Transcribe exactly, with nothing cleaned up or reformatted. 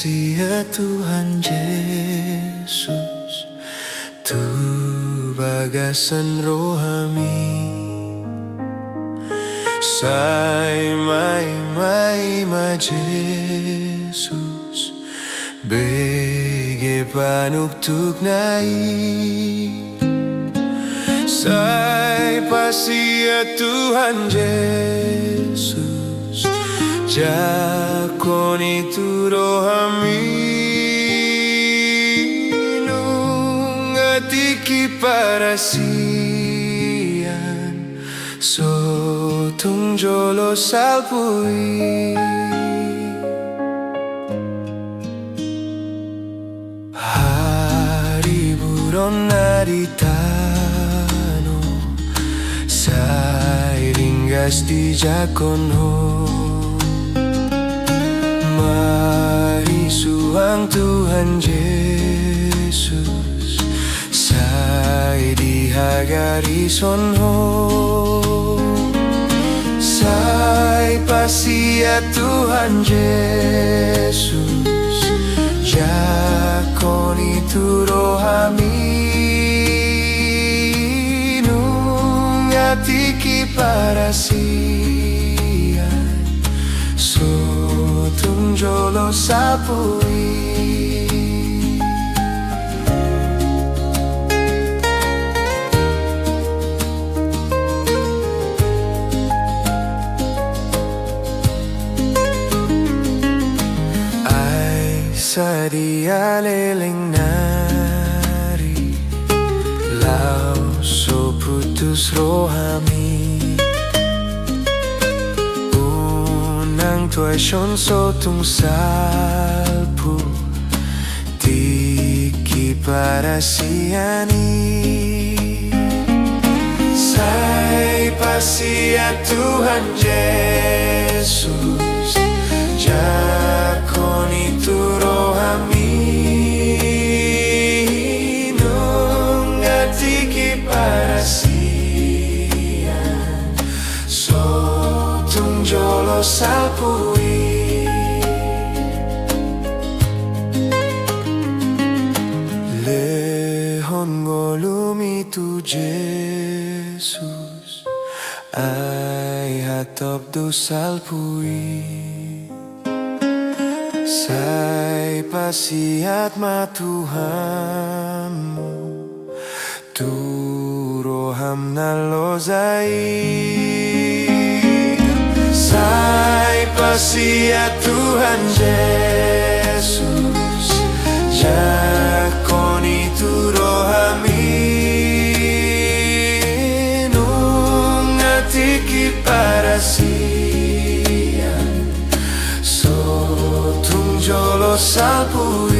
Sia Tuhan Jesus tu bagasan rohami. Sai maima-ima Jesus, bege panuktukna i. Sai pasiat Tuhan Jesus, jakon i tu rohami. Nunga tingki parasian, so tung jolo salpu i. Hariburonna di tano, sai ringgas dijakon Ho. Marisuang Tuhan Jesus, sai dihagarison Ho. Sai pasiat Tuhan Jesus, jakon i tu rohami. Nunga tingki parasian, so tung jolo salpu i. Ai sadia leleng nari, laos so putus rohami. Unang tuaison, so tung salpu tingki parasian i. Sai pasiat Tuhan Jesus, jakon i tu rohami. Nunga tingki parasian, so tung jolo salpu i. Lehon ngolumi tu Jesus, ai hatop do salpu i. Sai pasiat ma Tuhanmu tu roham na loja i. Sai pasiat Tuhan Jesus, jakon i tu rohami. Nunga tingki parasian, so tung jolo salpu